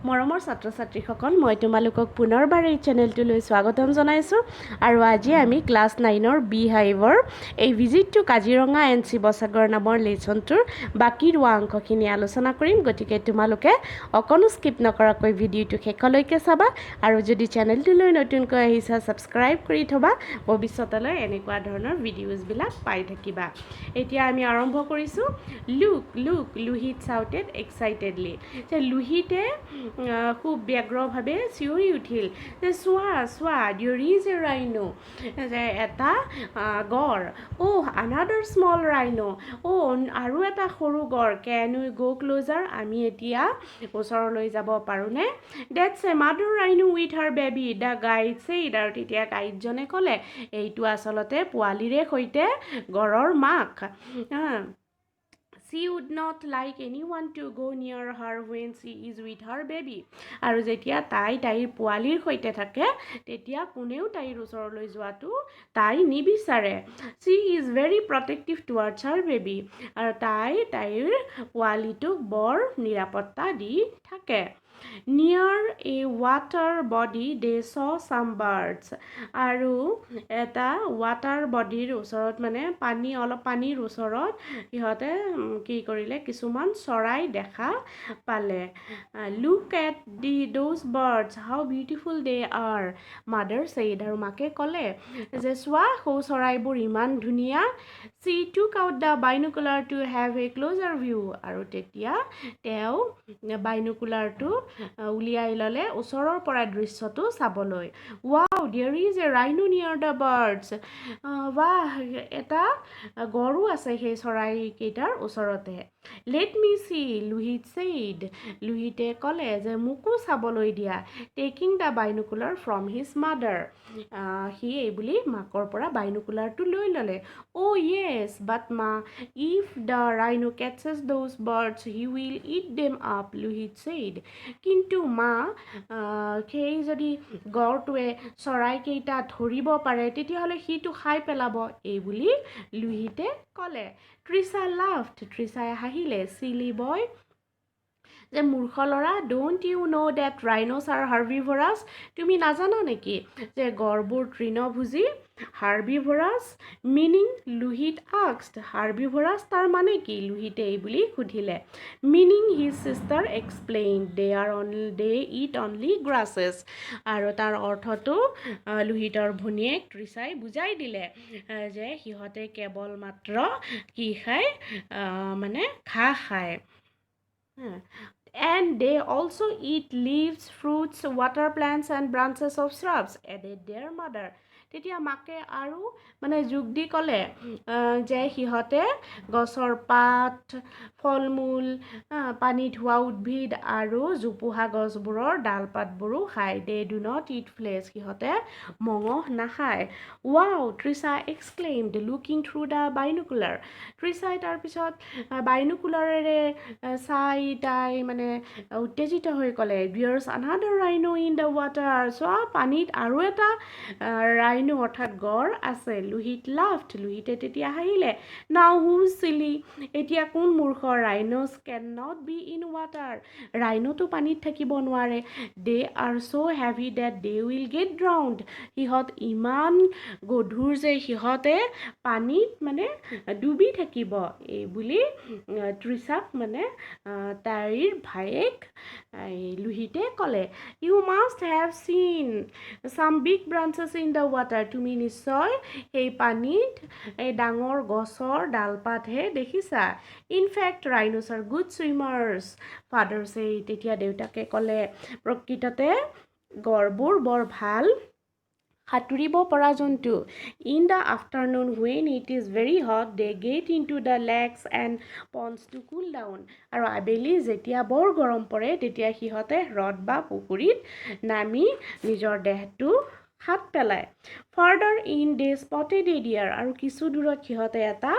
মৰমৰ ছাত্ৰ ছাত্ৰীসকল, মই তোমালোকক পুনৰবাৰ এই চেনেলটোলৈ স্বাগতম জনাইছোঁ। আৰু আজি আমি ক্লাছ নাইনৰ বি হাইভৰ এই "visit to Kaziranga and Sivasagar" নামৰ লেচনটোৰ বাকী ৰোৱা অংশখিনি আলোচনা কৰিম। গতিকে তোমালোকে অকণো স্কিপ নকৰাকৈ ভিডিঅ'টো শেষলৈকে চাবা আৰু যদি চেনেলটোলৈ নতুনকৈ আহিছা, ছাবস্ক্ৰাইব কৰি থ'বা। ভৱিষ্যতলৈ এনেকুৱা ধৰণৰ ভিডিঅ'জবিলাক পাই থাকিবা। এতিয়া আমি আৰম্ভ কৰিছোঁ। "Look, look," Lohit shouted excitedly. যে লোহিতে খুব ব্যগ্ৰভাৱে চিঞৰি উঠিল যে চোৱা, চোৱা। "There is a rhino," যে এটা গঁড়। "Oh, another small rhino." অ', আৰু এটা সৰু গঁড়। "Can we go closer?" আমি এতিয়া ওচৰলৈ যাব পাৰোঁনে? "That's a mother rhino with her baby," the guide said. আৰু তেতিয়া গাইডজনে ক'লে, এইটো আচলতে পোৱালিৰে সৈতে গঁড়ৰ মাক। "She would not like anyone to go near her when she is with her baby." আৰু যেতিয়া তাই তাইৰ পোৱালিৰ সৈতে থাকে, তেতিয়া কোনেও তাইৰ ওচৰলৈ যোৱাটো তাই নিবিচাৰে। "She is very protective towards her baby." আৰু তাই তাইৰ পোৱালিটোক বৰ নিৰাপত্তা দি থাকে। Near a water body, they saw some birds. আৰু এটা ৱাটাৰ বডিৰ ওচৰত, মানে পানী, অলপ পানীৰ ওচৰত সিহঁতে কি কৰিলে, কিছুমান চৰাই দেখা পালে। "Look at those birds, how beautiful they are," mother said. আৰু মাকে ক'লে যে চোৱা, সৌ চৰাইবোৰ ইমান ধুনীয়া। She took out the binocular to have a closer view. আৰু তেতিয়া তেওঁ বাইনোকুলাৰটো উলিয়াই ল'লে ওচৰৰ পৰা দৃশ্যটো চাবলৈ। "Wow, there is a rhino near the birds." বাহ, এটা গঁড়ো আছে সেই চৰাইকেইটাৰ ওচৰতে। "Let me see," Lohit said. লোহিতে ক'লে যে মোকো চাবলৈ দিয়া। Taking the binocular from his mother, সি এই বুলি মাকৰ পৰা বাইনোকুলাৰটো লৈ ল'লে। "Oh yes, but Ma, if the rhino catches those birds, he will eat them up," Lohit said. কিন্তু মা, সেই যদি গঁড়টোৱে চৰাইকেইটা ধৰিব পাৰে, তেতিয়াহ'লে সিটো খাই পেলাব, এই বুলি লোহিতে ক'লে। Trisha laughed. তৃষাই হাঁহিলে। "Silly boy," যে মূৰ্খ ল'ৰা। "Don't you know that rhinos are herbivorous?" তুমি নাজানা নেকি যে গঁড়বোৰ তৃণভোজী? "Herbivorous meaning?" Lohit asked. হাৰ্বিভৰাছ, তাৰ মানে কি? লোহিতে এই বুলি সুধিলে। "Meaning," his sister explained, "they eat only grasses." আৰু তাৰ অৰ্থটো লোহিতৰ ভনীয়েক তৃষাই বুজাই দিলে যে সিহঁতে কেৱল মাত্ৰ কি খায়, মানে ঘাঁহ খায়। "And they also eat leaves, fruits, water plants and branches of shrubs," added their mother. তেতিয়া মাকে আৰু মানে যোগ দি ক'লে যে সিহঁতে গছৰ পাত, ফল মূল, পানীত হোৱা উদ্ভিদ আৰু জোপোহা গছবোৰৰ ডাল পাতবোৰো খায়। "They do not eat flesh." সিহঁতে মঙহ নাখায়। "Wow," Trisha exclaimed, looking through the binocular. তৃষাই তাৰপিছত বাইনোকুলাৰেৰে চাই তাই মানে উত্তেজিত হৈ ক'লে, "There's another rhino in the water." চোৱা, পানীত আৰু এটা ৰাইনো, অৰ্থাৎ গঁড় আছে। Lohit laughed. লোহিতে তেতিয়া হাঁহিলে। "Now who's silly?" এতিয়া কোন মূৰ্খ? "Rhinos can not be in water." ৰাইন'টো পানীত থাকিব নোৱাৰে। "They are so heavy that they will get drowned." সিহঁত ইমান গধুৰ যে সিহঁতে পানীত মানে ডুবি থাকিব, এই বুলি তৃষাক মানে তাইৰ ভায়েক এই লোহিতে ক'লে। "You must have seen some big branches in the water." তুমি নিশ্চয় সেই পানীত এই ডাঙৰ গছৰ ডাল পাতহে দেখিছা। "In fact, rhinos are good swimmers," father said. তেতিয়া দেউতাকে ক'লে, প্ৰকৃততে গঁড়বোৰ বৰ ভাল সাঁতুৰিব পৰা জন্তু। "In the afternoon, when it is very hot, they get into the lakes and ponds to cool down." আৰু আবেলি যেতিয়া বৰ গৰম পৰে, তেতিয়া সিহঁতে হ্ৰদ বা পুখুৰীত নামি নিজৰ দেহটো শাত পেলায়। Further in, they spotted a deer. আৰু কিছু দূৰত সিহঁতে এটা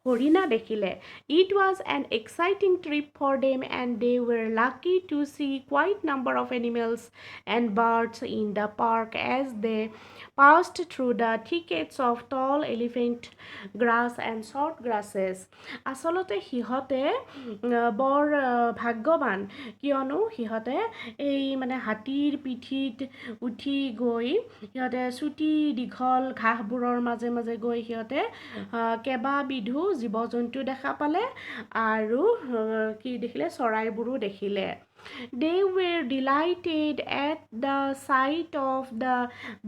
হৰিণা দেখিলে। It was an exciting trip for them and they were lucky to see quite number of animals and birds in the park as they passed through the thickets of tall elephant grass and short grasses. আচলতে সিহঁতে বৰ ভাগ্যৱান, কিয়নো সিহঁতে এই মানে হাতীৰ পিঠিত উঠি গৈ সিহঁতে চুটি দীঘল ঘাঁহবোৰৰ মাজে মাজে গৈ সিহঁতে কেইবাবিধো জীৱ জন্তু দেখা পালে আৰু কি দেখিলে, চৰাইবোৰো দেখিলে। They were delighted at the sight of the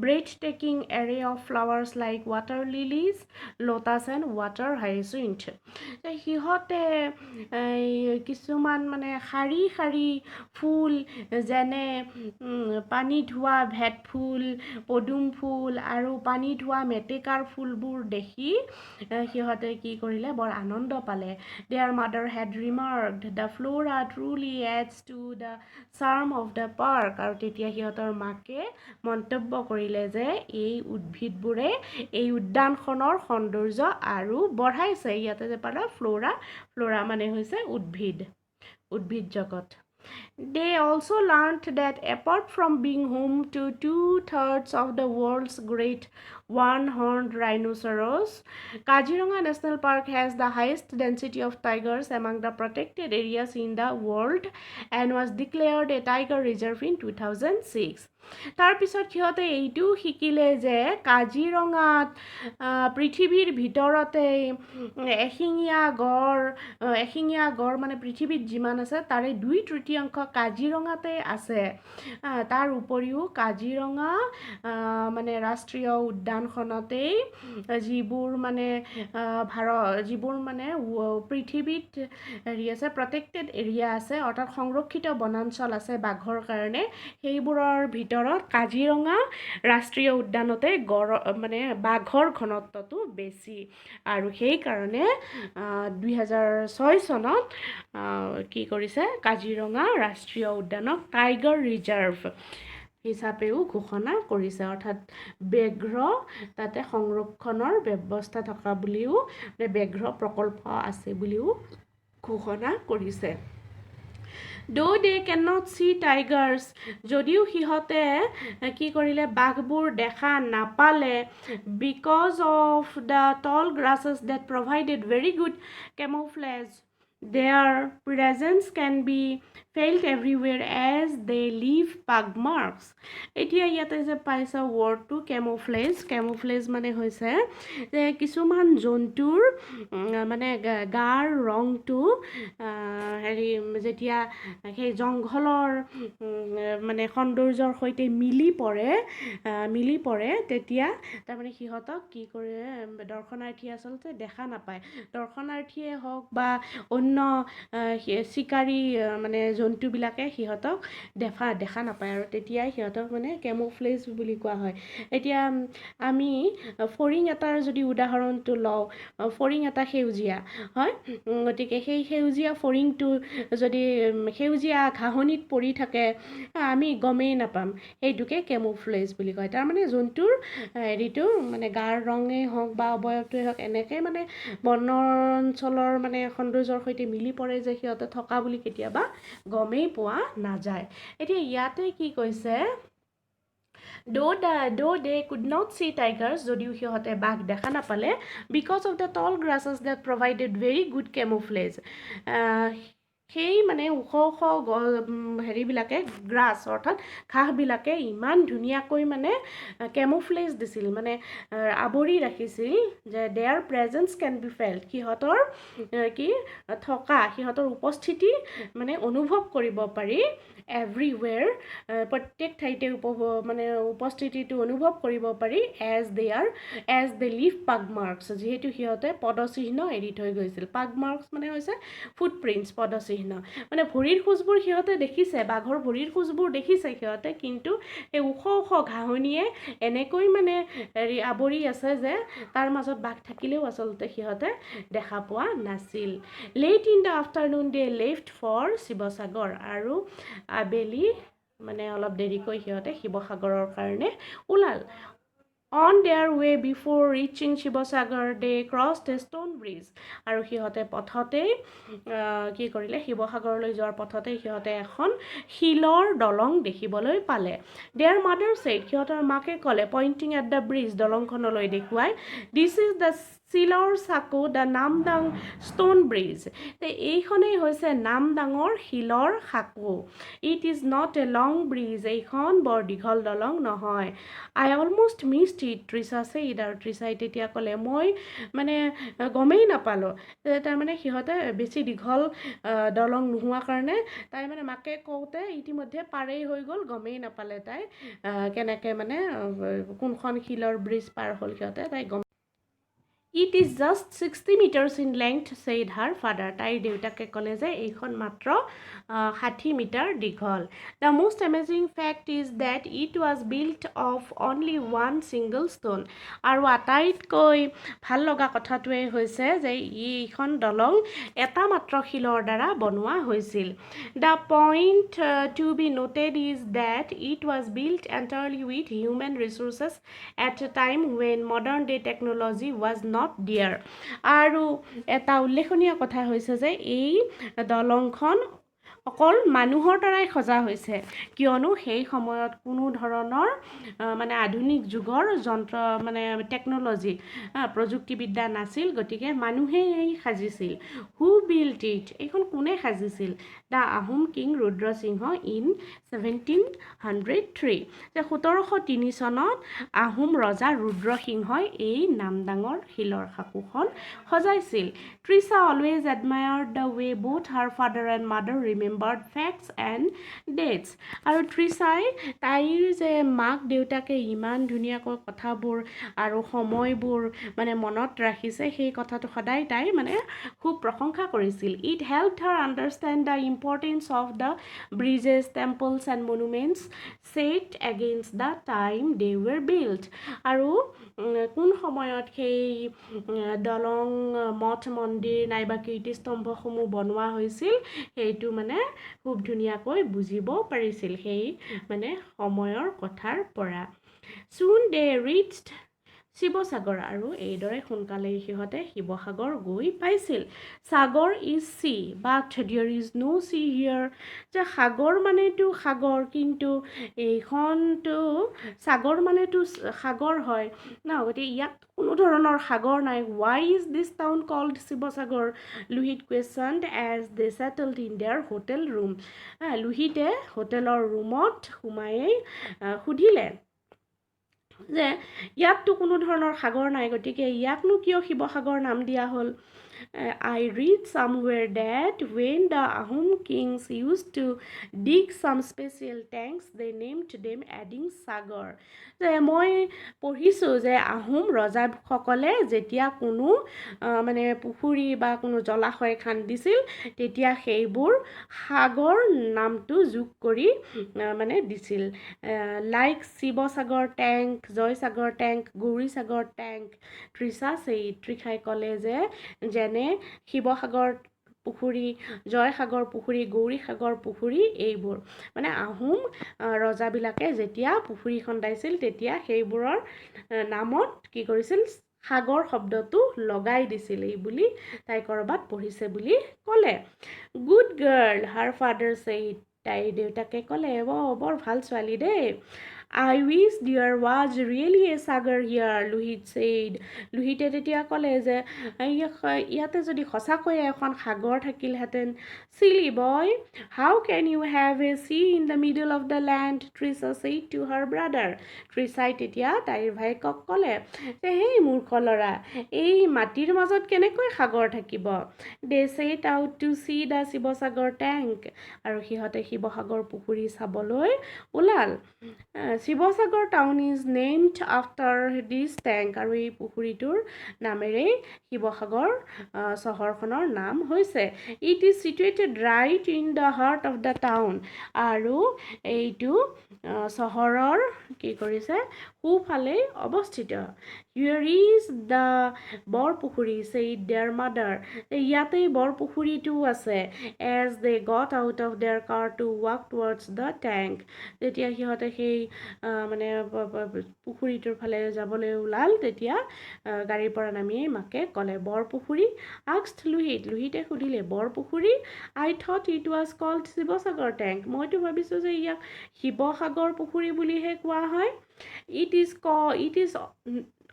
breathtaking array of flowers like water lilies, lotus and water hyacinth. সিহঁতে এই কিছুমান মানে শাৰী শাৰী ফুল, যেনে পানীত হোৱা ভেট ফুল, পদুম ফুল আৰু পানীত হোৱা মেটেকাৰ ফুলবোৰ দেখি সিহঁতে কি কৰিলে, বৰ আনন্দ পালে। Their mother had remarked, "The flora truly adds to the charm of the park." আৰু তেতিয়া সিহঁতৰ মাকে মন্তব্য কৰিলে যে এই উদ্ভিদবোৰে এই উদ্যানখনৰ সৌন্দৰ্য আৰু বঢ়াইছে। ইয়াতে যে পালা ফ্ল'ৰা, ফ্ল'ৰা মানে হৈছে উদ্ভিদ, উদ্ভিদ জগত। They also learned that apart from being home to two-thirds of the world's great one-horned rhinoceros, Kaziranga National Park has the highest density of tigers among the protected areas in the world and was declared a tiger reserve in 2006. তাৰপিছত সিহঁতে এইটোও শিকিলে যে কাজিৰঙাত পৃথিৱীৰ ভিতৰতে এশিঙীয়া গঁড়, এশিঙীয়া গঁড় মানে পৃথিৱীত যিমান আছে তাৰে 2/3 কাজিৰঙাতে আছে। তাৰ উপৰিও কাজিৰঙা মানে ৰাষ্ট্ৰীয় উদ্যানখনতেই যিবোৰ মানে যিবোৰ মানে পৃথিৱীত হেৰি আছে, প্ৰটেক্টেড এৰিয়া আছে, অৰ্থাৎ সংৰক্ষিত বনাঞ্চল আছে বাঘৰ কাৰণে, সেইবোৰৰ ভিতৰত কাজিৰঙা ৰাষ্ট্ৰীয় উদ্যানতে গঁড় মানে বাঘৰ ঘনত্বটো বেছি। আৰু সেইকাৰণে 2006 চনত কি কৰিছে, কাজিৰঙা ৰাষ্ট্ৰীয় উদ্যানক টাইগাৰ ৰিজাৰ্ভ হিচাপেও ঘোষণা কৰিছে, অৰ্থাৎ ব্যাঘ্ৰ তাতে সংৰক্ষণৰ ব্যৱস্থা থকা বুলিও, ব্যাঘ্ৰ প্ৰকল্প আছে বুলিও ঘোষণা কৰিছে। Though they can not see tigers, যদিও সিহঁতে কি কৰিলে, বাঘবোৰ দেখা নাপালে, because of the tall grasses that provided very good camouflage, their presence can be felt everywhere as they leave pug marks. এতিয়া ইয়াতে যে পাইছা ৱৰ্ডটো কেম'ফ্লেজ, কেম'ফ্লেজ মানে হৈছে যে কিছুমান জন্তুৰ মানে গাৰ ৰংটো হেৰি যেতিয়া সেই জংঘলৰ মানে সৌন্দৰ্যৰ সৈতে মিলি পৰে, তেতিয়া তাৰমানে সিহঁতক কি কৰে, দৰ্শনাৰ্থীয়ে আচলতে দেখা নাপায়। দৰ্শনাৰ্থীয়ে হওক বা অন্য চিকাৰী মানে জন্তুবিলাকে সিহঁতক দেখা নাপায় আৰু তেতিয়াই সিহঁতক মানে কেম'ফ্লেজ বুলি কোৱা হয়। এতিয়া আমি ফৰিং এটাৰ যদি উদাহৰণটো লওঁ, ফৰিং এটা সেউজীয়া হয়, গতিকে সেই সেউজীয়া ফৰিংটো যদি সেউজীয়া ঘাঁহনিত পৰি থাকে, আমি গমেই নাপাম। সেইটোকে কেম'ফ্লেজ বুলি কয়। তাৰমানে জন্তুৰ হেৰিটো মানে গাৰ ৰঙেই হওক বা অৱয়বটোৱেই হওক, এনেকৈ মানে বনাঞ্চলৰ মানে সৌন্দৰ্যৰ সৈতে মিলি পৰে যে সিহঁতে থকা বুলি কেতিয়াবা গমেই পোৱা নাযায়। এতিয়া ইয়াতে কি কৈছে? Though they could not see tigers, যদিও সিহঁতে বাঘ দেখা নাপালে, because of the tall grasses that provided very good camouflage, সেই মানে ওখ ওখ হেৰিবিলাকে, গ্ৰাছ অৰ্থাৎ ঘাঁহবিলাকে ইমান ধুনীয়াকৈ মানে কেম'ফ্লেজ দিছিল, মানে আৱৰি ৰাখিছিল যে their presence can be felt, সিহঁতৰ কি থকা, সিহঁতৰ উপস্থিতি মানে অনুভৱ কৰিব পাৰি, এভৰিৱেৰ, প্ৰত্যেক ঠাইতে মানে উপস্থিতিটো অনুভৱ কৰিব পাৰি, as they leave pug marks, যিহেতু সিহঁতে পদচিহ্ন এৰি থৈ গৈছিল। পাগ মাৰ্কছ মানে হৈছে ফুটপ্ৰিণ্টছ, পদচিহ্ন। মানে ভৰিৰ খোজবোৰ সিহঁতে দেখিছে, বাঘৰ ভৰিৰ খোজবোৰ দেখিছে সিহঁতে, কিন্তু সেই ওখ ওখ ঘাঁহনিয়ে এনেকৈ মানে হেৰি আৱৰি আছে যে তাৰ মাজত বাঘ থাকিলেও আচলতে সিহঁতে দেখা পোৱা নাছিল। Late in the afternoon they left for Sivasagar. আৰু আবেলি মানে অলপ দেৰিকৈ সিহঁতে শিৱসাগৰৰ কাৰণে ওলাল। On their way, before reaching Sivasagar, they crossed a stone bridge. আৰু সিহঁতে পথতেই কি কৰিলে? শিৱসাগৰলৈ যোৱাৰ পথতে সিহঁতে এখন শিলৰ দলং দেখিবলৈ পালে। Their mother said, সিহঁতৰ মাকে ক'লে, পইণ্টিং এট the bridge, দলংখনলৈ দেখুৱাই, "This is the Silor Sako, the Namdang stone bridge." এইখনেই হৈছে নামদাঙৰ শিলৰ সাঁকো। It is not a long bridge. এইখন বৰ দীঘল দলং নহয়। "I almost missed it," Trisha said. আৰু তৃষাই তেতিয়া ক'লে, মই মানে গমেই নাপালোঁ। তাৰমানে সিহঁতে বেছি দীঘল দলং নোহোৱা কাৰণে তাই মানে মাকে কওঁতে ইতিমধ্যে পাৰেই হৈ গ'ল, গমেই নাপালে তাই কেনেকৈ মানে কোনখন শিলৰ ব্ৰিজ পাৰ হ'ল সিহঁতে তাই গম। "It is just 60 metres in length," said her father. তাইৰ দেউতাকে ক'লে যে এইখন মাত্ৰ 60 মিটাৰ দীঘল। The most amazing fact is that it was built of only one single stone. আৰু আটাইতকৈ ভাল লগা কথাটোৱেই হৈছে যে এইখন দলং এটা মাত্ৰ শিলৰ দ্বাৰা বনোৱা হৈছিল। The point to be noted is that it was built entirely with human resources at a time when modern day technology was not there. আৰু এটা উল্লেখনীয় কথা হৈছে যে এই দলংখন অকল মানুহৰ দ্বাৰাই সজা হৈছে, কিয়নো সেই সময়ত কোনো ধৰণৰ মানে আধুনিক যুগৰ যন্ত্ৰ মানে টেকন'লজি, প্ৰযুক্তিবিদ্যা নাছিল। গতিকে মানুহেই এই সাজিছিল। Who built it? এইখন কোনে সাজিছিল? The Ahom king Rudra Singha in 1703. যে 1703 চনত আহোম ৰজা ৰুদ্ৰসিংহই এই নামদাঙৰ শিলৰ সাঁকোখন সজাইছিল। Trisha always admired the way both her father and mother remembered facts and dates. আৰু তৃষাই তাইৰ যে মাক দেউতাকে ইমান ধুনীয়াকৈ কথাবোৰ আৰু সময়বোৰ মানে মনত ৰাখিছে, সেই কথাটো সদায় তাই মানে খুব প্ৰশংসা কৰিছিল। It helped her understand the importance of the bridges, temples and monuments set against the time they were built. আৰু কোন সময়ত সেই দলং, মঠ মন্দিৰ নাইবা কীৰ্তিস্তম্ভসমূহ বনোৱা হৈছিল, সেইটো মানে খুব ধুনীয়াকৈ বুজিব পাৰিছিল সেই মানে সময়ৰ কথাৰ পৰা। Soon they reached Sivasagar. আৰু এইদৰে সোনকালেই সিহঁতে শিৱসাগৰ গৈ পাইছিল। Sagar is sea, but there is no sea here. যে সাগৰ মানেতো সাগৰ, কিন্তু এইখনতো সাগৰ মানেতো সাগৰ হয় ন, গতিকে ইয়াত কোনো ধৰণৰ সাগৰ নাই। Why is this town called Sivasagar? Lohit questioned as they settled in their hotel room. লোহিতে হোটেলৰ ৰুমত সোমায়েই সুধিলে যে ইয়াততো কোনো ধৰণৰ সাগৰ নাই, গতিকে ইয়াকনো কিয় শিৱসাগৰ নাম দিয়া হ'ল? I read somewhere that when the Ahom kings used to dig some special tanks, they named them, adding Sagar. যে মই পঢ়িছোঁ যে আহোম ৰজাসকলে যেতিয়া কোনো মানে পুখুৰী বা কোনো জলাশয় খান্দিছিল, তেতিয়া সেইবোৰ সাগৰ নামটো যোগ কৰি মানে দিছিল, like Sivasagar tank, Joysagar tank, Gaurisagar tank, Trisha said. তৃষাই ক'লে যে যেনে শিৱসাগৰ পুখুৰী, জয়সাগৰ পুখুৰী, গৌৰীসাগৰ পুখুৰী, এইবোৰ মানে আহোম ৰজাবিলাকে যেতিয়া পুখুৰী খন্দাইছিল, তেতিয়া সেইবোৰৰ নামত কি কৰিছিল? সাগৰ শব্দটো লগাই দিছিল, এই বুলি তাই ক'ৰবাত পঢ়িছে বুলি ক'লে। "Good girl," her father said. তাইৰ দেউতাকে ক'লে, বৰ ভাল ছোৱালী দেই। "I wish there was really a Sagar here," Lohit said. লোহিতে তেতিয়া ক'লে যে ইয়াতে যদি সঁচাকৈয়ে এখন সাগৰ থাকিলহেঁতেন। "Silly boy, how can you have a sea in the middle of the land?" Trisha said to her brother. তৃষাই তেতিয়া তাইৰ ভায়েকক ক'লে যে সেই মূৰ্খ ল'ৰা, এই মাটিৰ মাজত কেনেকৈ সাগৰ থাকিব? They set out to see the Sivasagar tank. আৰু সিহঁতে শিৱসাগৰ পুখুৰী চাবলৈ ওলাল। Sivasagar town is named after this tank. আৰু এই পুখুৰীটোৰ নামেৰেই শিৱসাগৰ চহৰখনৰ নাম হৈছে। It is situated right in the heart of the town. আৰু এইটো চহৰৰ কি কৰিছে, সোঁফালেই অৱস্থিত। "Here is the Borpukhuri," said their mother. ইয়াতেই বৰপুখুৰীটোও আছে, as they got out of their car to walk towards the tank. যেতিয়া সিহঁতে সেই মানে পুখুৰীটোৰ ফালে যাবলৈ ওলাল, তেতিয়া গাড়ীৰ পৰা নামিয়েই মাকে ক'লে, "Borpukhuri?" asked Lohit. লোহিতে সুধিলে, "Borpukhuri? I thought it was called Sivasagar tank." মইতো ভাবিছোঁ যে ইয়াক শিৱসাগৰ পুখুৰী বুলিহে কোৱা হয়। It is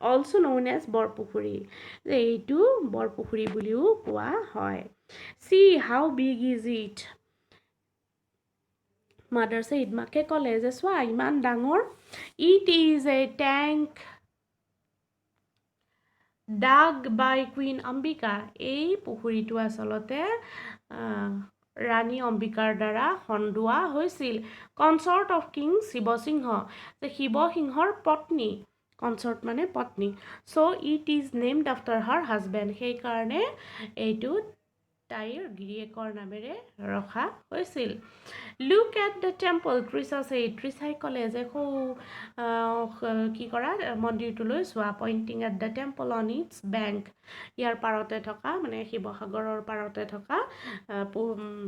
also known as Borpukhuri." যে এইটো বৰপুখুৰী বুলিও কোৱা হয়। "See, how big is it?" mother said. মাকে ক'লে যে চোৱা, ইমান ডাঙৰ। "It is a tank dug by Queen Ambika." এই পুখুৰীটো আচলতে ৰাণী অম্বিকাৰ দ্বাৰা খন্দোৱা হৈছিল। "Consort of King Sivasingha." যে শিৱসিংহৰ পত্নী। কনচৰ্ট মানে পত্নী। "So it is named after her husband." সেইকাৰণে এইটো তাইৰ গিৰিয়েকৰ নামেৰে ৰখা হৈছিল। "Look at the temple," Trisha said. তৃষাই ক'লে যে সৌ কি কৰা, মন্দিৰটোলৈ চোৱা। Pointing at the temple on its bank. ইয়াৰ পাৰতে থকা, মানে শিৱসাগৰৰ পাৰতে থকা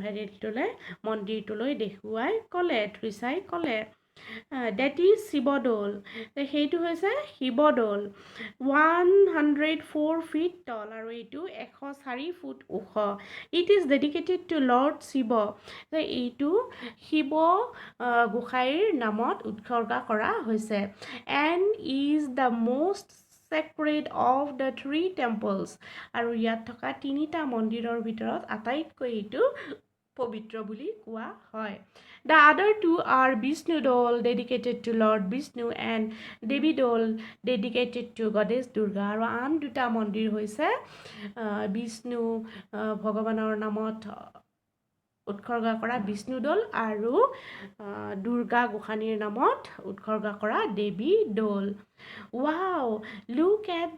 হেৰিটোলৈ, মন্দিৰটোলৈ দেখুৱাই ক'লে, তৃষাই ক'লে, "That is Sivadol." সেইটো হৈছে শিৱদৌল। "104 feet tall." আৰু এইটো 104 ফুট ওখ। "It is dedicated to Lord Shiva." এইটো শিৱ গোসাঁইৰ নামত উৎসৰ্গা কৰা হৈছে। "And is the most sacred of the three temples." আৰু ইয়াত থকা তিনিটা মন্দিৰৰ ভিতৰত আটাইতকৈ এইটো পবিত্ৰ বুলি কোৱা হয়। "The other two are Vishnu Dol, dedicated to Lord Vishnu, and Devi Dol, dedicated to Goddess Durga." আৰু আন দুটা মন্দিৰ হৈছে বিষ্ণু ভগৱানৰ নামত উৎসৰ্গা কৰা বিষ্ণুদৌল আৰু দুৰ্গা গোসাঁনীৰ নামত উৎসৰ্গা কৰা Devi Dol. "Wow, look at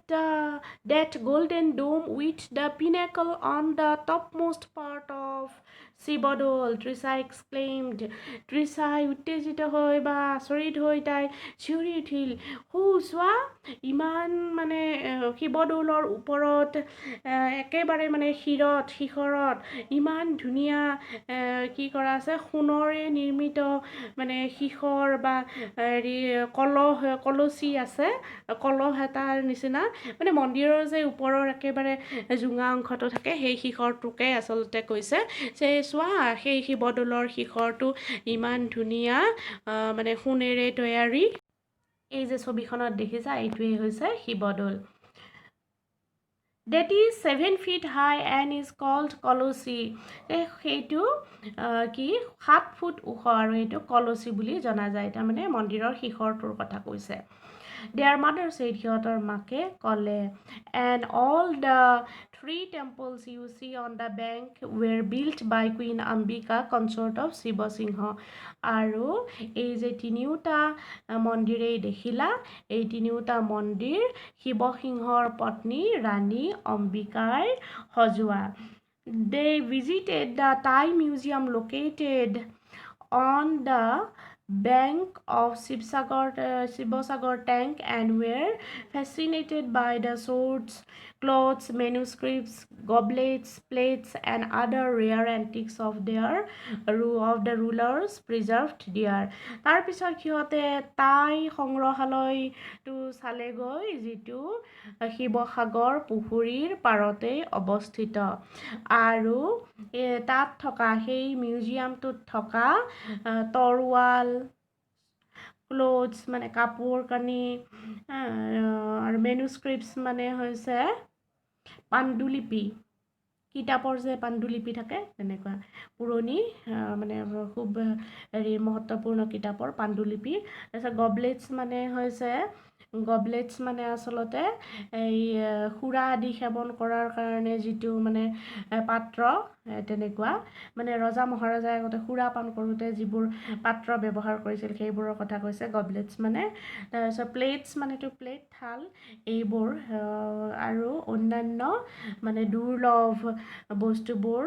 that golden dome with the pinnacle on the topmost part of Sivadol," Trisha exclaimed. তৃষাই উত্তেজিত হৈ বা আচৰিত হৈ তাই চিঞৰি উঠিল, সৌ চোৱা, ইমান মানে শিৱদৌলৰ ওপৰত একেবাৰে মানে শিৰত শিখৰত ইমান ধুনীয়া কি কৰা আছে, সোণৰে নিৰ্মিত মানে শিখৰ বা হেৰি কলহ, কলচী আছে, কলহ এটাৰ নিচিনা। মানে মন্দিৰৰ যে ওপৰৰ একেবাৰে জোঙা অংশটো থাকে, সেই শিখৰটোকে আচলতে কৈছে যে চোৱা, সেই শিৱদৌলৰ শিখৰটো ইমান ধুনীয়া, মানে সোণেৰে তৈয়াৰী। এই যে ছবিখনত দেখিছা, এইটোৱেই হৈছে Sivadol. "That is 7 feet high and is called Kolosi." সেইটো কি, 7 ফুট ওখ আৰু এইটো কলচী বুলি জনা যায়। তাৰমানে মন্দিৰৰ শিখৰটোৰ কথা কৈছে। Their mother said. সিহঁতৰ মাকে ক'লে। "And all the three temples you see on the bank were built by Queen Ambika, consort of Sivasingha." আৰু এই যে তিনিওটা মন্দিৰেই দেখিলা, এই তিনিওটা মন্দিৰ শিৱসিংহৰ পত্নী ৰাণী অম্বিকাই সজোৱা। They visited the Tai Museum located on the bank of Sivasagar tank and were fascinated by the swords, clothes, manuscripts, goblets, plates and other rare antiques of the rulers preserved there. তাৰপিছত সিহঁতে টাই সংগ্ৰহালয়টো চালেগৈ, যিটো শিৱসাগৰ পুখুৰীৰ পাৰতেই অৱস্থিত। আৰু তাত থকা, সেই মিউজিয়ামটোত থকা তৰোৱাল, ক্লথছ মানে কাপোৰ কানি, আৰু মেনুস্ক্ৰিপ্টছ মানে হৈছে পাণ্ডুলিপি, কিতাপৰ যে পাণ্ডুলিপি থাকে তেনেকুৱা পুৰণি, মানে খুব হেৰি মহত্বপূৰ্ণ কিতাপৰ পাণ্ডুলিপি। তাৰপিছত গবলেটছ মানে হৈছে, গবলেটছ মানে আচলতে এই সুৰা আদি সেৱন কৰাৰ কাৰণে যিটো মানে পাত্ৰ, তেনেকুৱা মানে ৰজা মহাৰজাই আগতে সুৰা পান কৰোঁতে যিবোৰ পাত্ৰ ব্যৱহাৰ কৰিছিল, সেইবোৰৰ কথা কৈছে গবলেটছ মানে। তাৰপিছত প্লেটছ মানেতো প্লেট, থাল, এইবোৰ আৰু অন্যান্য মানে দুৰ্লভ বস্তুবোৰ,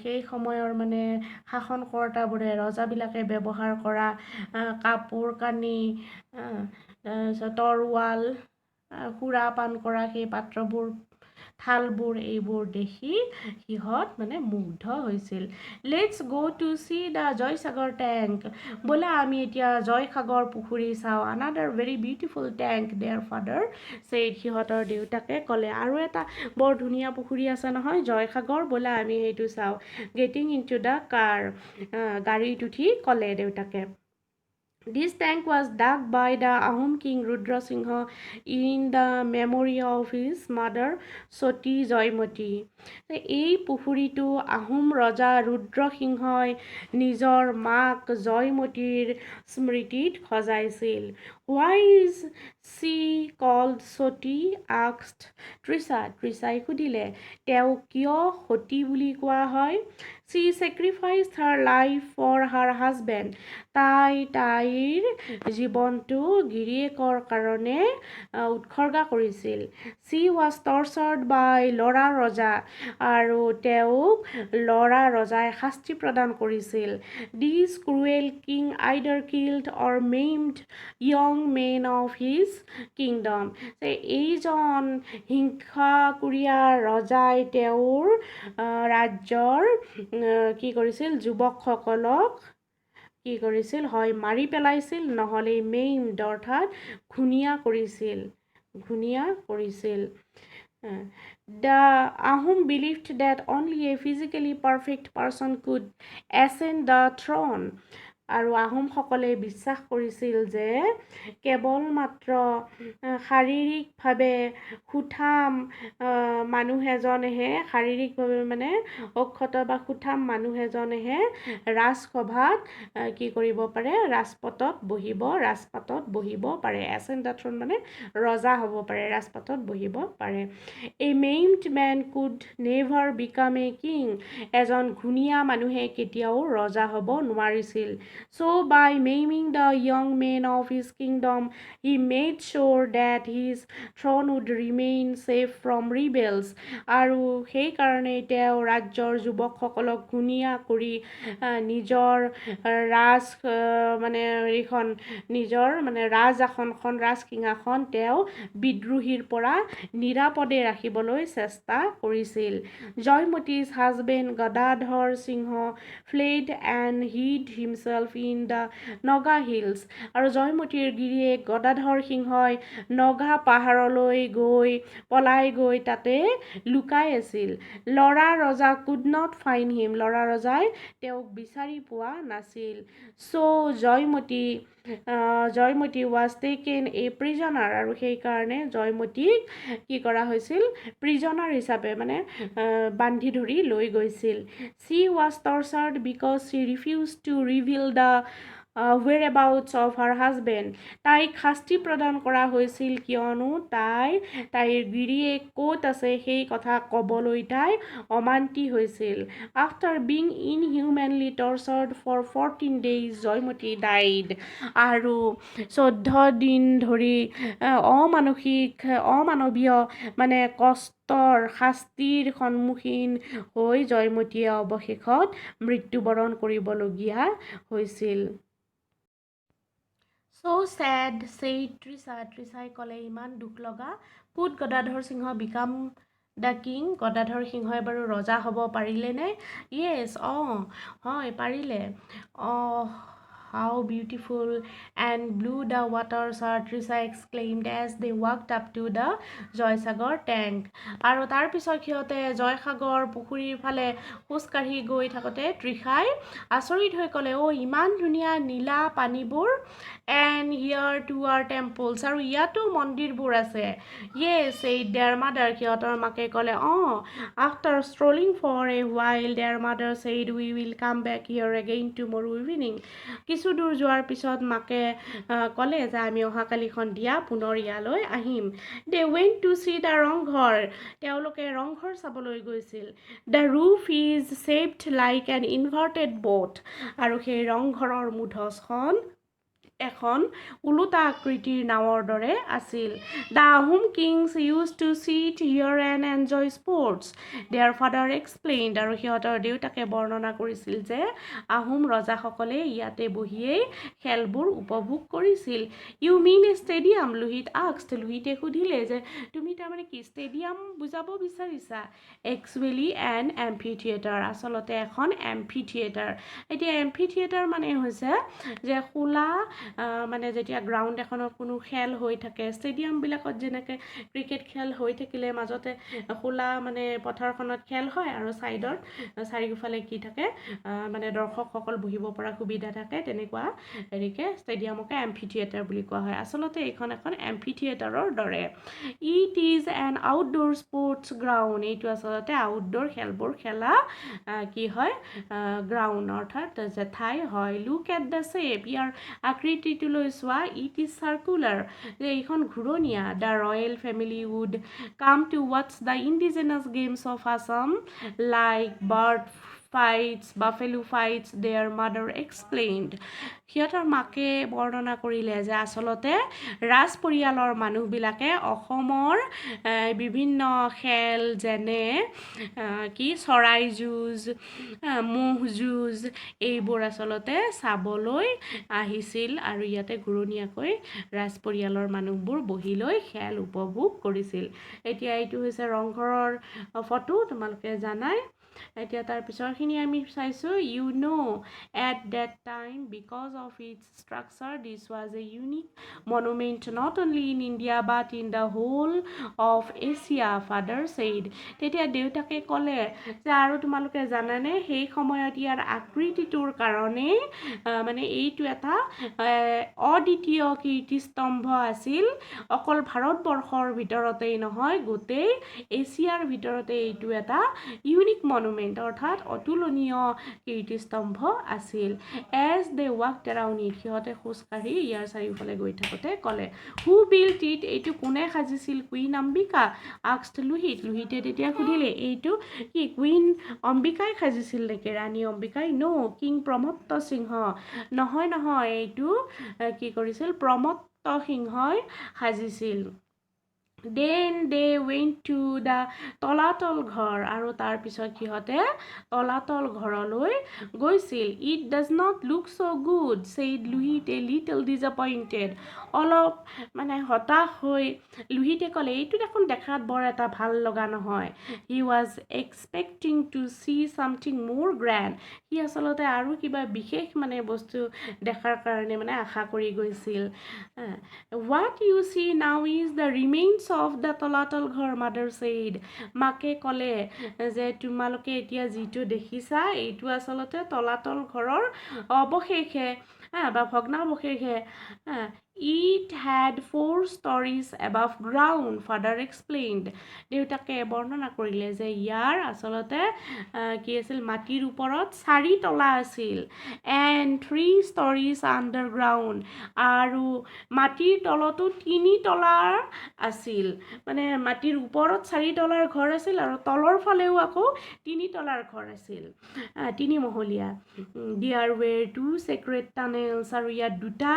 সেই সময়ৰ মানে শাসনকৰ্তাবোৰে, ৰজাবিলাকে ব্যৱহাৰ কৰা কাপোৰ কানি, তাৰপিছত তৰোৱাল, সুৰা পান কৰা সেই পাত্ৰবোৰ, থালবোৰ এইবোৰ দেখি সিহঁত মানে মুগ্ধ হৈছিল। "Let's go to see the Joysagar tank." বোলা, আমি এতিয়া জয়সাগৰ পুখুৰী চাওঁ। "Another very beautiful tank," their father said. সিহঁতৰ দেউতাকে ক'লে, আৰু এটা বৰ ধুনীয়া পুখুৰী আছে নহয় জয়সাগৰ, বোলা আমি সেইটো চাওঁ। Getting into the car, গাড়ীত উঠি ক'লে দেউতাকে। This tank was dug by the Ahom king Rudra Singha in the memory of his mother, Sati Joymoti. এই পুখুৰীটো আহোম ৰজা ৰুদ্ৰসিংহই নিজৰ মাক জয়মতীৰ স্মৃতিত সজাইছিল। "Why is she called Sati?" asked Trisha. তৃষাই সুধিলে, তেওঁক কিয় সতী বুলি কোৱা হয়? "She sacrificed her life for her husband." তাই তাইৰ জীৱনটো গিৰিয়েকৰ কাৰণে উৎসৰ্গা কৰিছিল। "She was tortured by Lora Raja." আৰু তেওঁক ল'ৰা ৰজাই শাস্তি প্ৰদান কৰিছিল। "This cruel king either killed or maimed young men of his kingdom." এইজন হিংসাকুৰীয়া ৰজাই তেওঁৰ ৰাজ্যৰ কি কৰিছিল? যুৱকসকলক কি কৰিছিল? হয় মাৰি পেলাইছিল, নহ'লে মেইমড অৰ্থাৎ ঘূণীয়া কৰিছিল, ঘূণীয়া কৰিছিল। "The Ahom believed that only a physically perfect person could ascend the throne." আৰু আহোমসকলে বিশ্বাস কৰিছিল যে কেৱল মাত্ৰ শাৰীৰিকভাৱে সুঠাম মানুহ এজনেহে, শাৰীৰিকভাৱে মানে অক্ষত বা সুঠাম মানুহ এজনেহে ৰাজসভাত কি কৰিব পাৰে? ৰাজপথত বহিব, ৰাজপাটত বহিব পাৰে। এচেণ্ড the থ্ৰ'ন মানে ৰজা হ'ব পাৰে, ৰাজপাটত বহিব পাৰে। "A maimed man could never become a king." এজন ঘূণীয়া মানুহে কেতিয়াও ৰজা হ'ব নোৱাৰিছিল। "So by maiming the young men of his kingdom, he made sure that his throne would remain safe from rebels." আৰু সেইকাৰণেই তেওঁ ৰাজ্যৰ যুৱকসকলক ঘূণীয়া কৰি নিজৰ ৰাজ মানে হেৰিখন, নিজৰ মানে ৰাজ আসনখন, ৰাজসিংহাসন তেওঁ বিদ্ৰোহীৰ পৰা নিৰাপদে ৰাখিবলৈ চেষ্টা কৰিছিল। "Joymoti's husband Gadadhar Singha fled and hid himself in the Naga Hills." আৰু জয়মতীৰ গিৰিয়েক গদাধৰ সিংহই নগা পাহাৰলৈ গৈ, পলাই গৈ তাতে লুকাই আছিল। "Lora Raja could not find him." ল'ৰা ৰজাই তেওঁক বিচাৰি পোৱা নাছিল। "So Joymoti was taken a prisoner." আৰু সেইকাৰণে জয়মতীক কি কৰা হৈছিল? প্ৰিজনাৰ হিচাপে মানে বান্ধি ধৰি লৈ গৈছিল। "She was tortured because she refused to reveal the whereabouts of her husband." তাইক শাস্তি প্ৰদান কৰা হৈছিল, কিয়নো তাই তাইৰ গিৰিয়েক ক'ত আছে সেই কথা ক'বলৈ তাই অমান্তি হৈছিল। "After being inhumanly tortured for 14 days, Joymoti died." আৰু 14 দিন ধৰি অমানসিক, অমানৱীয় মানে কষ্টৰ শাস্তিৰ সন্মুখীন হৈ জয়মতীয়ে অৱশেষত মৃত্যুবৰণ কৰিবলগীয়া হৈছিল। "So sad," said Trisha. তৃষাই ক'লে, ইমান দুখ লগা। "Could Gadadhar Singha become the king?" Gadadhar সিংহই বাৰু ৰজা হ'ব পাৰিলেনে? য়েছ, অঁ হয়, পাৰিলে। "Oh, how beautiful and blue the waters are," Trisha exclaimed as they walked up to the Joysagar tank. আৰু তাৰপিছত সিহঁতে জয়সাগৰ পুখুৰীৰ ফালে খোজকাঢ়ি গৈ থাকোঁতে তৃষাই আচৰিত হৈ ক'লে, অ' ইমান ধুনীয়া নীলা পানীবোৰ। "And here too are temples." আৰু ইয়াতো মন্দিৰবোৰ আছে। "Yes," said their mother. সিহঁতৰ মাকে ক'লে, অঁ। After strolling for a while, their mother said, "We will come back here again tomorrow evening." কিছু দূৰ যোৱাৰ পিছত মাকে ক'লে যে আমি অহাকালি সন্ধিয়া পুনৰ ইয়ালৈ আহিম। They went to see the Rang Ghar. তেওঁলোকে ৰংঘৰ চাবলৈ গৈছিল। "The roof is shaped like an inverted boat." আৰু সেই ৰংঘৰৰ মুধচখন এখন ওলোটা আকৃতিৰ নাৱৰ দৰে আছিল। "The Ahom kings used to sit here and enjoy sports," their father explained. আৰু সিহঁতৰ দেউতাকে বৰ্ণনা কৰিছিল যে আহোম ৰজাসকলে ইয়াতে বহিয়েই খেলবোৰ উপভোগ কৰিছিল। "You mean a stadium?" Lohit asked. লোহিতে সুধিলে যে তুমি তাৰমানে কি ষ্টেডিয়াম বুজাব বিচাৰিছা? "Actually, an amphitheatre." আচলতে এখন এম্ফি থিয়েটাৰ। এতিয়া এম্ফি থিয়েটাৰ মানে হৈছে যে খোলা, মানে যেতিয়া গ্ৰাউণ্ড এখনত কোনো খেল হৈ থাকে, ষ্টেডিয়ামবিলাকত যেনেকৈ ক্ৰিকেট খেল হৈ থাকিলে মাজতে খোলা মানে পথাৰখনত খেল হয় আৰু ছাইডত চাৰিওফালে কি থাকে, মানে দৰ্শকসকল বহিব পৰা সুবিধা থাকে, তেনেকুৱা হেৰিকে ষ্টেডিয়ামকে এম্ফি থিয়েটাৰ বুলি কোৱা হয়। আচলতে এইখন এখন এম্ফি থিয়েটাৰৰ দৰে। "It is an outdoor sports ground." এইটো আচলতে আউটড'ৰ খেলবোৰ খেলা কি হয়, গ্ৰাউণ্ড অৰ্থাৎ যে ঠাই হয়। "Look at the shape." ইয়াৰ আকৃতিটোলৈ চোৱা। "It is circular." যে এইখন ঘূৰণীয়া। "The royal family would come to watch the indigenous games of Assam, like bird fights, buffalo fights," their mother explained. সিহঁতৰ মাকে বৰ্ণনা কৰিলে যে আচলতে ৰাজ পৰিয়ালৰ মানুহবিলাকে অসমৰ বিভিন্ন খেল, যেনে কি চৰাই যুঁজ, ম'হ যুঁজ, এইবোৰ আচলতে চাবলৈ আহিছিল আৰু ইয়াতে ঘূৰণীয়াকৈ ৰাজ পৰিয়ালৰ মানুহবোৰ বহি লৈ খেল উপভোগ কৰিছিল। এতিয়া এইটো হৈছে ৰংঘৰৰ ফটো, তোমালোকে জানাই। এতিয়া তাৰ পিছৰখিনি আমি চাইছোঁ। "You know, at that time, because of its structure, this was a unique monument not only in India but in the whole of Asia," father said. তেতিয়া দেউতাকে ক'লে যে আৰু তোমালোকে জানানে, সেই সময়ত ইয়াৰ আকৃতিটোৰ কাৰণেই মানে এইটো এটা অদ্বিতীয় কীৰ্তিস্তম্ভ আছিল। অকল ভাৰতবৰ্ষৰ ভিতৰতেই নহয়, গোটেই এছিয়াৰ ভিতৰতে এইটো এটা ইউনিক মনুমেণ্ট অৰ্থাৎ অতুলনীয় কীৰ্তিস্তম্ভ আছিল। As they walked around it, সিহঁতে খোজকাঢ়ি ইয়াৰ চাৰিওফালে গৈ থাকোঁতে ক'লে, "Who built it?" এইটো কোনে সাজিছিল? "Queen Ambika?" asked Lohit. লোহিতে তেতিয়া সুধিলে, এইটো কি কুইন অম্বিকাই সাজিছিল নেকি, ৰাণী অম্বিকাই? "No, King Pramatta Singha." নহয় নহয়, এইটো কি কৰিছিল, প্ৰমত্ত সিংহই সাজিছিল। Then they went to the Talatal Ghar. আৰু তাৰপিছত সিহঁতে তলাতল ঘৰলৈ গৈছিল। "It does not look so good," said Lohit, a little disappointed. অলপ মানে হতাশ হৈ লোহিতে ক'লে, এইটো দেখোন দেখাত বৰ এটা ভাল লগা নহয়। He was expecting to see something more grand. সি আচলতে আৰু কিবা বিশেষ মানে বস্তু দেখাৰ কাৰণে মানে আশা কৰি গৈছিল। "What you see now is the remains of the Talatal Ghar," mother said. মাকে ক'লে যে তোমালোকে এতিয়া যিটো দেখিছা, এইটো আচলতে তলাতল ঘৰৰ অৱশেষহে বা ভগ্নাৱশেষহে। "It had four storeys above ground," father explained. দেউতাকে বৰ্ণনা কৰিলে যে ইয়াৰ আচলতে কি আছিল, মাটিৰ ওপৰত চাৰি তলা আছিল। "And three storeys underground." আৰু মাটিৰ তলতো তিনি তলাৰ আছিল। মানে মাটিৰ ওপৰত চাৰি তলাৰ ঘৰ আছিল আৰু তলৰ ফালেও আকৌ তিনি তলাৰ ঘৰ আছিল, তিনিমহলীয়া। "There were two secret tunnels." আৰু ইয়াত দুটা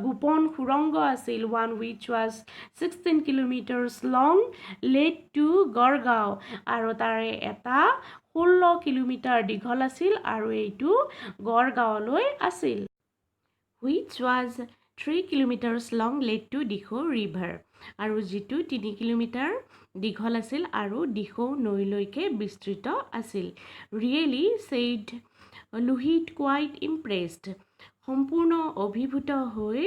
গোপন সুৰংগ আছিল। "One, which was 16 kilometres long, led to Garhgaon." আৰু তাৰে এটা 16 কিলোমিটাৰ দীঘল আছিল আৰু এইটো গড়গাঁৱলৈ আছিল। "Which was 3 kilometres long, led to Dikhow River." আৰু যিটো 3 কিলোমিটাৰ দীঘল আছিল আৰু দিখৌ নৈলৈকে বিস্তৃত আছিল। "Really?" said Lohit, quite impressed. সম্পূৰ্ণ অভিভূত হৈ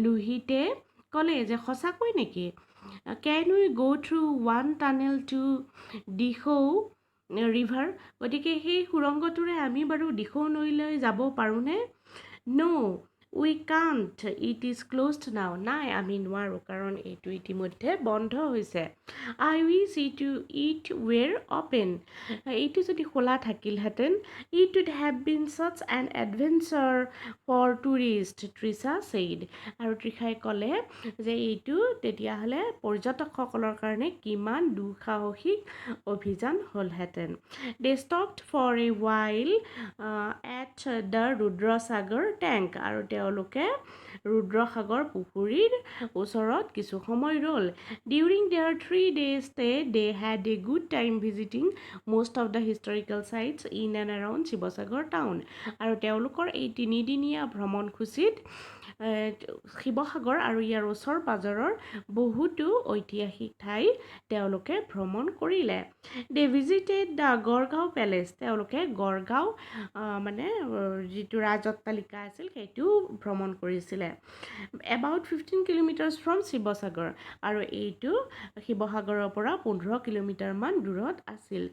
লোহিতে ক'লে যে সঁচাকৈ নেকি? "Can we go through one tunnel to Dikhow River?" গতিকে সেই সুৰংগটোৰে আমি বাৰু দিখৌ নৈলৈ যাব পাৰোঁনে? "ন' উই কাণ্ট, it is closed নাও।" নাই, আমি নোৱাৰোঁ, কাৰণ এইটো ইতিমধ্যে বন্ধ হৈছে। "I wish it were open." এইটো যদি খোলা থাকিলহেঁতেন। "It would have been such an adventure for tourist," Trisha said. আৰু তৃষাই ক'লে যে এইটো তেতিয়াহ'লে পৰ্যটকসকলৰ কাৰণে কিমান দুঃসাহসিক অভিযান হ'লহেঁতেন। They stopped for a while at the Rudrasagar tank. আৰু তেওঁলোকে ৰুদ্ৰসাগৰ পুখুৰীৰ ওচৰত কিছু সময় ৰ'ল। During their 3-day stay, they had a good time visiting most of the historical sites in and around Sivasagar town. আৰু তেওঁলোকৰ এই তিনিদিনীয়া ভ্ৰমণসূচীত শিৱসাগৰ আৰু ইয়াৰ ওচৰ পাজৰৰ বহুতো ঐতিহাসিক ঠাই তেওঁলোকে ভ্ৰমণ কৰিলে। They visited the Garhgaon Palace. তেওঁলোকে গড়গাঁও মানে যিটো ৰাজ অট্টালিকা আছিল সেইটোও ভ্ৰমণ কৰিছিলে, about 15 kilometers from Sivasagar. আৰু এইটো শিৱসাগৰৰ পৰা 15 কিলোমিটাৰমান দূৰত আছিল।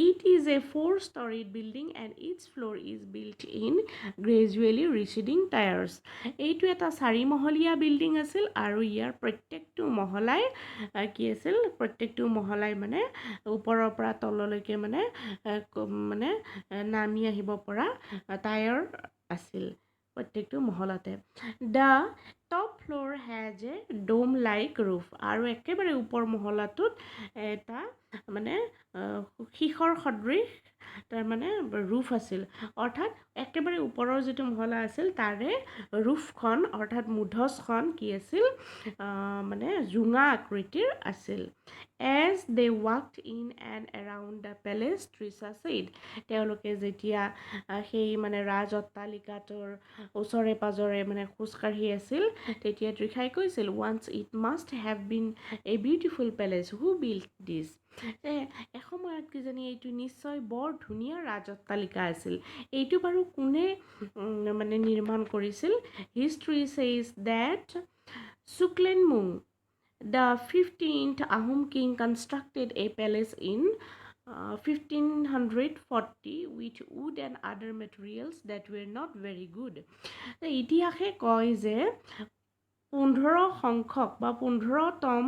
It is a four storeyed building and each floor is built in gradually receding tiers. এইটো এটা চাৰিমহলীয়া বিল্ডিং আছিল আৰু ইয়াৰ প্ৰত্যেকটো মহলাই কি আছিল? প্ৰত্যেকটো মহলাই মানে ওপৰৰ পৰা তললৈকে মানে নামি আহিব পৰা টায়াৰ আছিল প্ৰত্যেকটো মহলাতে। The top floor has a dome like roof. আৰু একেবাৰে ওপৰ মহলাটোত এটা মানে শিখৰ সদৃশ তাৰমানে ৰুফ আছিল। অৰ্থাৎ একেবাৰে ওপৰৰ যিটো মহলা আছিল, তাৰে ৰুফখন অৰ্থাৎ মুধচখন কি আছিল? মানে জোঙা আকৃতিৰ আছিল। As they walked in and around the palace, Trisha said, তেওঁলোকে যেতিয়া সেই মানে ৰাজ অট্টালিকাটোৰ ওচৰে পাজৰে মানে খোজকাঢ়ি আছিল, তেতিয়া তৃষাই কৈছিল, "Once it must have been a beautiful palace. Who built this?" এসময়ত কিজানি এইটো নিশ্চয় বৰ ধুনীয়া ৰাজ অট্টালিকা আছিল। এইটো বাৰু কোনে মানে নিৰ্মাণ কৰিছিল? History says that Suklenmung, the 15th Ahom king, constructed a palace in 1540 with wood and other materials that were not very good. ইতিহাসে কয় যে 15 সংখ্যক বা 15তম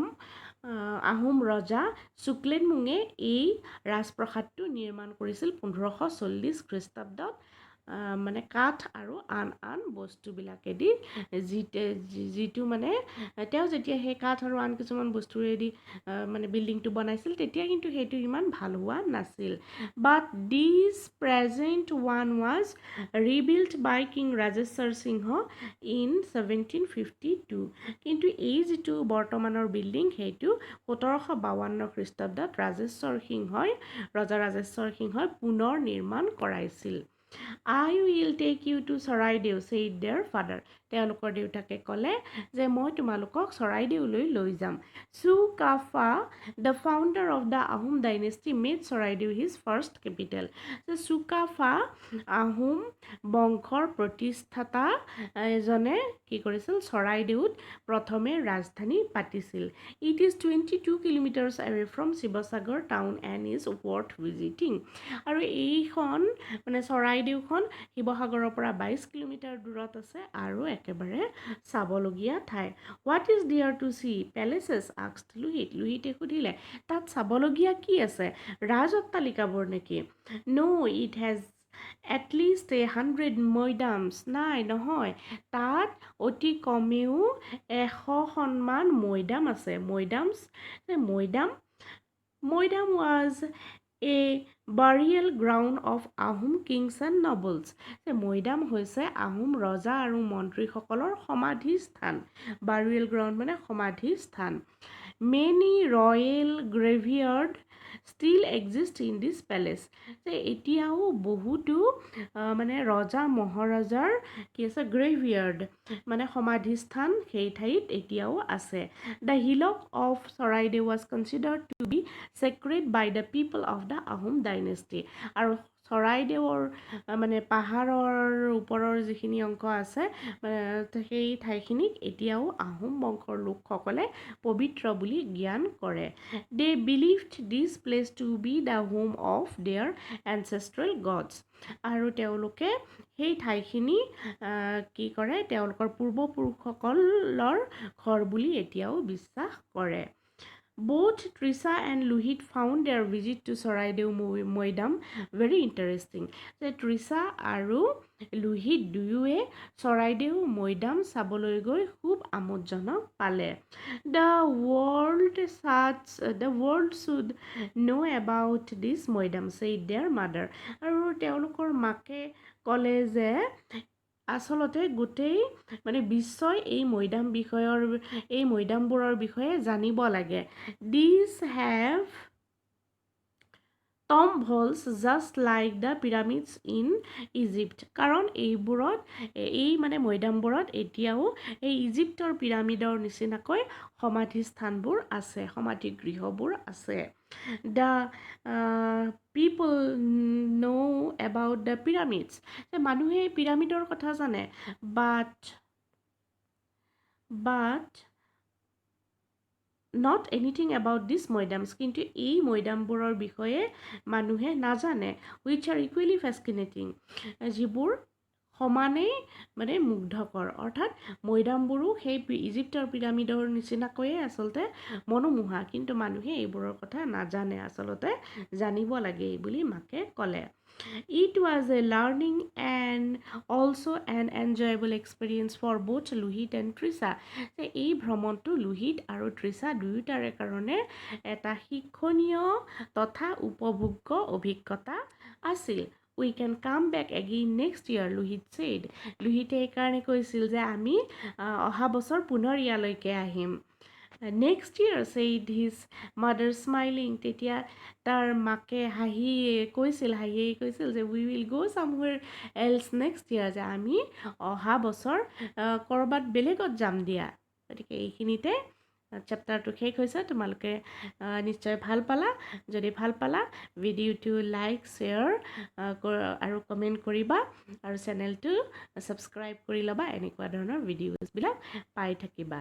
আহোম ৰজা চুক্লেনমুঙে এই ৰাজপ্ৰসাদটো নিৰ্মাণ কৰিছিল 1540 খ্ৰীষ্টাব্দত, মানে কাঠ আৰু আন আন বস্তুবিলাকেদি। যিটো মানে তেওঁ যেতিয়া সেই কাঠ আৰু আন কিছুমান বস্তুৰেদি মানে বিল্ডিংটো বনাইছিল, তেতিয়া কিন্তু সেইটো ইমান ভাল হোৱা নাছিল। But this present one was rebuilt by King Rajeswar Singha in 1752. কিন্তু এই যিটো বৰ্তমানৰ বিল্ডিং, সেইটো 1752 খ্ৰীষ্টাব্দত ৰাজেশ্বৰ সিংহই, ৰজা ৰাজেশ্বৰ সিংহই পুনৰ নিৰ্মাণ কৰাইছিল। "I will take you to Charaideo," said their father. তেওঁলোকৰ দেউতাকে ক'লে যে মই তোমালোকক চৰাইদেউলৈ লৈ যাম। Sukapha, the founder of the Ahom dynasty, made Charaideo his first capital. যে চুকাফা, আহোম বংশৰ প্ৰতিষ্ঠাতা এজনে কি কৰিছিল? চৰাইদেউত প্ৰথমে ৰাজধানী পাতিছিল। It is 22 kilometers away from Sivasagar town and is worth visiting. আৰু এইখন মানে চৰাইদেউখন শিৱসাগৰৰ পৰা 22 কিলোমিটাৰ দূৰত আছে আৰু একেবাৰে চাবলগীয়া ঠাই। "What is there to see? Palaces?" asked Lohit. লোহিতে সুধিলে, তাত চাবলগীয়া কি আছে? ৰাজ অট্টালিকাবোৰ নেকি? No, it has at least 100 Moidams. নাই, নহয়, তাত অতি কমেও 100খনমান মৈদাম আছে। মৈদামছ, মৈদাম। Moidam was a burial ground of Ahom kings and nobles. মৈদাম হৈছে আহোম ৰজা আৰু মন্ত্ৰীসকলৰ সমাধি স্থান। বাৰিয়েল গ্ৰাউণ্ড মানে সমাধি স্থান। Many royal graveyard still exist in this palace. যে এতিয়াও বহুতো মানে ৰজা মহাৰজাৰ কি আছে? গ্ৰেভিয়াৰ্ড মানে সমাধিস্থান সেই ঠাইত এতিয়াও আছে। The hillock of Charaideo was considered to be sacred by the people of the Ahom dynasty. আৰু চৰাইদেউৰ মানে পাহাৰৰ ওপৰৰ যিখিনি অংশ আছে, সেই ঠাইখিনিক এতিয়াও আহোম বংশৰ লোকসকলে পবিত্ৰ বুলি জ্ঞান কৰে। They believed this place to be the home of their ancestral gods. আৰু তেওঁলোকে সেই ঠাইখিনি কি কৰে? তেওঁলোকৰ পূৰ্বপুৰুষসকলৰ ঘৰ বুলি এতিয়াও বিশ্বাস কৰে। Both Trisha and Lohit found their visit to Charaideo Moidam very interesting. যে তৃষা আৰু লোহিত দুয়োৱে চৰাইদেউ মৈদাম চাবলৈ গৈ খুব আমোদজনক পালে। The world should know about this Moidam," said their mother. আৰু তেওঁলোকৰ মাকে ক'লে যে আচলতে গোটেই মানে বিশ্বই এই মৈদামবোৰৰ বিষয়ে জানিব লাগে। These have tomb vaults just like the pyramids in Egypt. কাৰণ এইবোৰত, এই মানে মৈদামবোৰত এতিয়াও এই ইজিপ্তৰ পিৰামিডৰ নিচিনাকৈ সমাধি স্থানবোৰ আছে, সমাধি গৃহবোৰ আছে। The people know about the pyramids, মানুহে পিৰামিডৰ কথা জানে, but not anything about these moidams, কিন্তু এই মৈদামবোৰৰ বিষয়ে মানুহে নাজানে, which are equally fascinating, যিবোৰ সমানেই মানে মুগ্ধকৰ। অৰ্থাৎ মৈদামবোৰো সেই ইজিপ্তৰ পিৰামিডৰ নিচিনাকৈয়ে আচলতে মনোমোহা, কিন্তু মানুহে এইবোৰৰ কথা নাজানে, আচলতে জানিব লাগে এই বুলি মাকে ক'লে। It was a learning and also an enjoyable experience for both Lohit and Trisha. যে এই ভ্ৰমণটো লোহিত আৰু তৃষা দুয়োটাৰে কাৰণে এটা শিক্ষণীয় তথা উপভোগ্য অভিজ্ঞতা আছিল। "We can come back again next year," Lohit said. লোহিতে এইকাৰণে কৈছিল যে আমি অহা বছৰ পুনৰ ইয়ালৈকে আহিম। "Next year," said his mother, smiling. তেতিয়া তাৰ মাকে হাঁহিয়ে কৈছিল যে we will go somewhere else next year, যে আমি অহা বছৰ ক'ৰবাত বেলেগত যাম দিয়া। গতিকে এইখিনিতে চেপ্টাৰটো শেষ হৈছে। তোমালোকে নিশ্চয় ভাল পালা। যদি ভাল পালা, ভিডিঅ'টো লাইক, শ্বেয়াৰ আৰু কমেণ্ট কৰিবা আৰু চেনেলটো ছাবস্ক্ৰাইব কৰি ল'বা। এনেকুৱা ধৰণৰ ভিডিঅ'জবিলাক পাই থাকিবা।